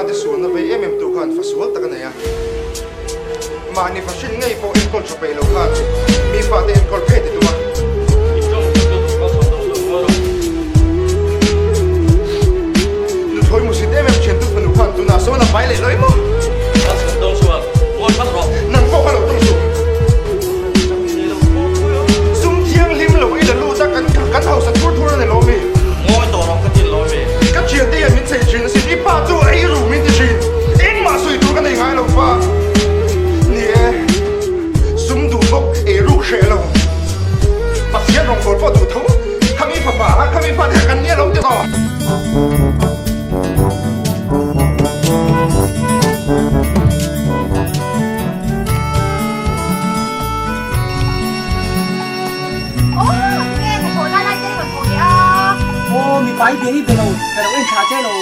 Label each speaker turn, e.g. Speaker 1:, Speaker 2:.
Speaker 1: fate sualna vei em em tu khan fa sual tak a nei a. Mahni fa hrin ngei pawh enkawl tha peih lo khan mi fate enkawl phei ti tum a. Nuthlawi musit em em thiantu fanu khan tunah sawn a pai leh lo emaw? Nang pawh kha lo tum suh. Sum thianghlim lo i la lut a, kan hausa thur thur a ni lo mi? Ka thiante hian min chei thin asin, i pa chu ei ru min ti thin. Engmah sawi tur ka nei ngai lo fa. Ni e, sum duh bawk ei ruk hreh lo. Pathian rawngbâwl pawh duh tho. Khami fapa, khami fate kha kan nia lo ti rawh.
Speaker 2: Aw, mipa i bia hi be lo, ka lo en thla che lo.